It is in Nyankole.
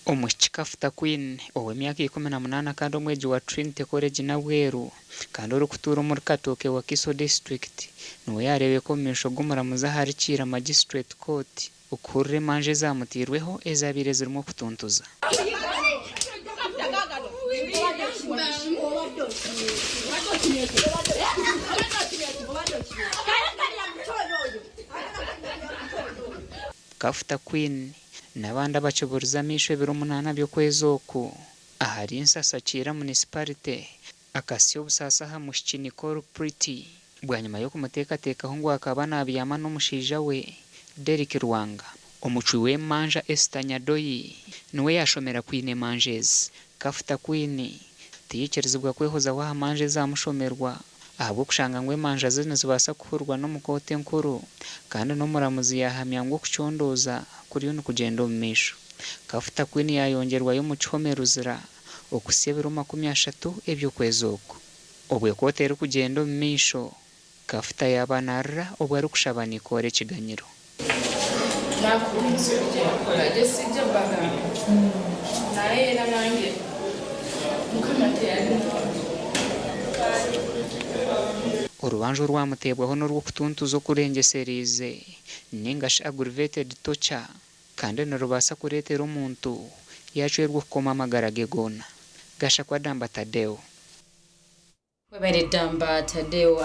Omwishiki Kafta Queen ow'emyaka 18 kandi omwegi wa Trinity College Nabweru kandi orikutuura omuri Katooke Wakiso District niwe yaareebeka omu maisho g'omuramuzi ahari Kiira Magistrate Court okuhurira emanja ezamuteirweho ezabaire zirimu okutuntuza. Kafta Queen n'abandi abakiburize amaisho ebiro munaana by'okwezi oku ahari Nsasa Kiira Munisiparite akasya obusaasi aha mwishiki Nicole Pretty bwanyima y'okumuteekateekaho ngu akaba naabyama n'omushaija we Derrick Rwanga. Omucwi w'emanja Esther Nyadoyi niwe yaashomera Queen emanja ezi. Kafta Queen tiyaikirizibwa kwehozaho aha manja ezaamushomerwa ahabw'okushanga ngu emanja ze nizibaasa kuhurirwa n'omu kooti enkuru kandi n'omuramuzi yaahamya ngu okucondooza kuriyo nikugyenda omu maisho. Kafta Queen yaayongyerwayo omu kihome Luzira okuhitsya ebiro 30 eby'okwezi oku. Obwo ekooti erikugyenda omu maisho, Kafuta yaaba naarira obwo arikushaba Nicole ekiganyiro. Nakuha ensobi gyeyakora gye sijja bagamba naye era nange mukama teyabimpa. Orubanja orwamuteebwaho n'orw'okutuntuza okurengyesereize ninga shi aggravated torture kandi nirubaasa kureetera omuntu yaacwerwa okukoma amagara ge goona. Gashakwa Damba Tadeo. Webale Damba Tadeo.